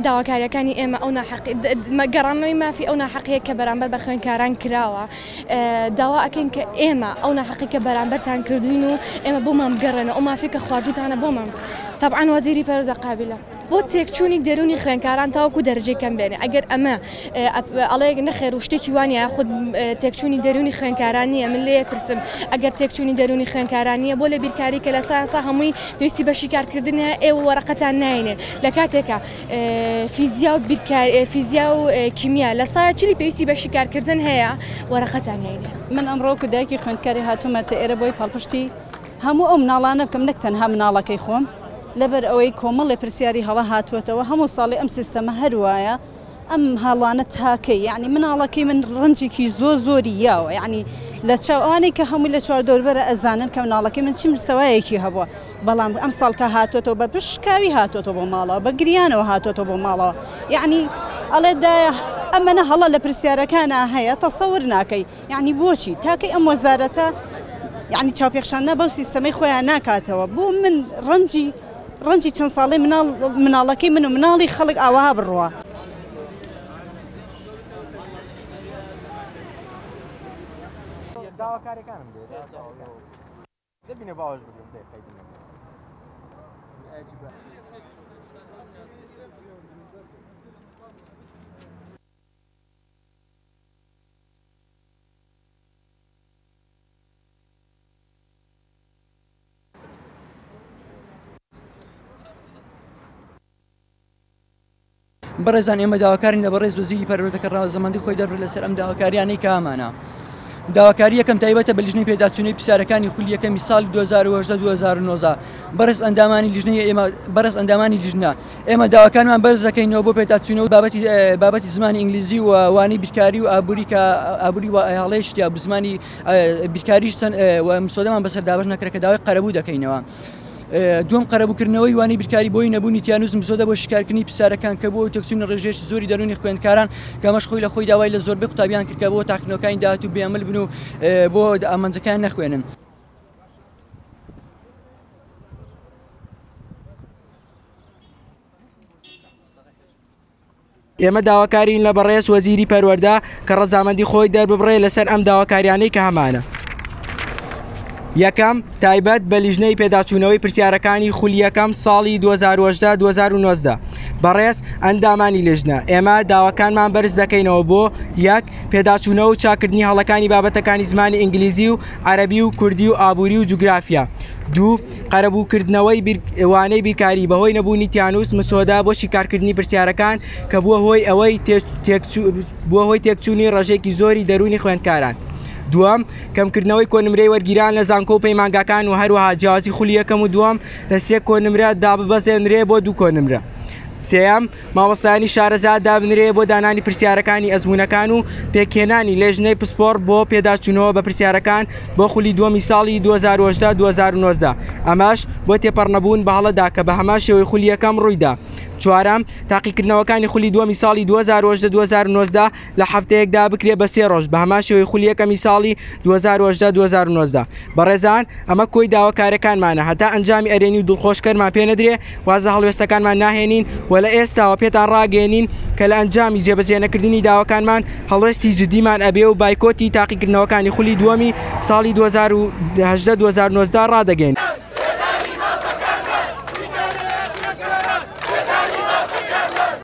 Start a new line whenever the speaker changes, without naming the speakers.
داواکاریەکانی ئێمە ئەو ناحەقی گەڕانەوەی مافی ئەو ناحەقیە کە بەرامبەر بە خوێندکاران کراوە داوا ئەکەین کە ئێمە ئەو ناحەقی کە بەرامبەرتان کردوین و ئێمە بۆمان بگەڕێنەوە ئەو مافی کە خواردوتانە بۆمان تەبعەن وەزیری پەروەردە قابیلە بۆ تێکچوونی دەروونی خوێندکاران تاوەکو دەرەجەی کەم بێنێ ئەگەر ئەمە ئەڵێ نەخێر و شتێکی وانە یاخود تێکچوونی دەروونی خوێندکاران نییە من لێ پرسم ئەگەر تێکچوونی دەروونی خوێندکاران نییە بۆ لە بیرکاری کە لە ساسا هەمووی پێویستی بە شیکارکردن هەیە ئێوە وەرەقەتان ناینێ لە کاتێکا فیزیا و بیرکاری فیزیا و کیمیا لە سایە چلی پێویستی بە شیکارکردن هەیە وەرەقەتان ناینێ.
من ئەمڕۆ وەکو دایکی خوێندکاری هاتوومەتە ئێرە بۆی پاڵپشتی هەموو ئەو مناڵانە بکەم نەک تەنها مناڵەکەی خۆم لەبەر ئەوەی کۆمەڵێ پرسیاری هەڵە هاتووەتەوە هەموو ساڵێ ئەم سیستەمە هەر وایە ئەم هەڵانە تاکەی یعنی مناڵەکەی من ڕەنجێکی زۆر زۆری یاوە یعنی لە چاو ئەوانەی کە هەمووی لە چواردەوربەرە ئەزانن کە مناڵەکەی من چی مستەوایەکی هەبووە بەڵام ئەم ساڵ کە هاتۆتەوە بە پشکاوی هاتۆتەوە بۆ ماڵەوە بە گریانەوە هاتۆتەوە بۆ ماڵەوە یعنی ئەڵێ دایە ئەمەنە هەڵە لە پرسیارەکانە هەیە تەسەور ناکەی یعنی بۆچی تاکەی ئەم وەزارەتە یعنی چاوپێخشاندنە بەو سیستەمەی خۆیان ناکاتەوە بۆ من ڕەنجی ڕەنجی چەند ساڵەی مناڵ مناڵەکەی من و مناڵی خەڵک ئاوەها بڕوا.
بەڕێزان ئێمە داواکارین لە بەڕێز وەزیری پەروەردە کە ڕەزامەندی خۆی دەربڕێت لەسەر ئەم داواکاریانەی کە هەمانە. داواکاری یەکەم تایبەتە بە لیژنەی پێداچوونەوەی پرسیارەکانی خولی یەکەمی ساڵی 2018 2019 بەڕێز ئەندامانی لیژنەی ئێمە بەڕێز ئەندامانی لیژنە ئێمە داواکانمان بەرز دەکەینەوە بۆ پێداچوونەوە بابەتی بابەتی زمانی ئینگلیزی و وانەی بیرکاری و ئابووری کە ئابووری و هەڵەیەکی تیا بوو زمانی بیرکاریش چەند و مسۆدەمان بەسەر دابەش نەکرا کە داوای قەرەبوو دەکەینەوە. دووەم قەرەبووکردنەوەی وانەی بیرکاری بۆی نەبوونی تیانوس مسۆدە بۆ شیکارکردنی پرسیارەکان کە بووە تێکچوونی ڕێژەیەکی زۆری دەروونی خوێندکاران کە ئەمەش خۆی لە خۆی داوای لە زۆربەی قوتابیان کرد کە بۆ تاقیکردنەوەکانی داهاتوو بێئەمەل بن و بۆ ئامانجەکان نەخوێنن.
ئێمە داواکارین لە بەڕێز وەزیری پەروەردە کە ڕەزامەندی خۆی دەرببڕێ لەسەر ئەم داواکاریانەی کە هەمانە. یەکەم، تایبەت بە لیژنەی پێداچوونەوەی پرسیارەکانی خولی یەکەم ساڵی 2018-2019 بەڕێز ئەندامانی لیژنە ئێمە داواکانمان بەرز دەکەینەوە بۆ یەک پێداچوونەوە و چاکردنی هەڵەکانی بابەتەکانی زمانی ئینگلیزی و عەرەبی و کوردی و ئابووری و جوگرافیا دوو قەرەبووکردنەوەی وانەی بیرکاری بەهۆی نەبوونی تیانوس مسۆدە بۆ شیکارکردنی پرسیارەکان کە بووە هۆی ئەوەی بووە هۆی تێکچوونی ڕێژەیەکی زۆری دەروونی خوێندکاران. دووەم، کەمکردنەوەی کۆنمرەی وەرگیران لە زانکۆ و پەیمانگاکان و هەروەها جیاوازی خولی یەکەم و دووەم لە سێ کۆنمرە داببەزێنرێ بۆ دوو کۆنمرە. سێیەم، مامۆستایانی شارەزا دابنرێ بۆ دانانی پرسیارەکانی ئەزموونەکان و پێکهێنانی لێژنەی پسپۆڕ بۆ پێداچوونەوە بە پرسیارەکان بۆ خولی دووەمی ساڵی 2018 2019 ئەمەش بۆ تێپەڕنەبوون بە هەڵەدا کە بە هەمان شێوەی خولی یەکەم ڕوویدا. چوارەم، تاقیکردنەوەکانی خولی دووەمی ساڵی 2018 2019 لە هەفتەیەکدا بکرێ بە سێ ڕۆژ بە هەمان شێوەی خولی یەکەمی ساڵی 2018 2019 بەڕێزان ئەمە کۆی داواکاریەکانمانە هەتا ئەنجامی ئەرێنی و دڵخۆشکەرمان پێ نەدرێ واز لە هەڵوێستەکانمان ناهێنین و لە ئێستاوە پێتان ڕاگەیەنین کە لە ئەنجامی جێبەجێ نەکردنی داواکانمان هەڵوێستی جدیمان ئەبێ و بایکۆتی تاقیکردنەوەکانی خولی دووەمی ساڵی 2018 2019 ڕادەگەیەنین.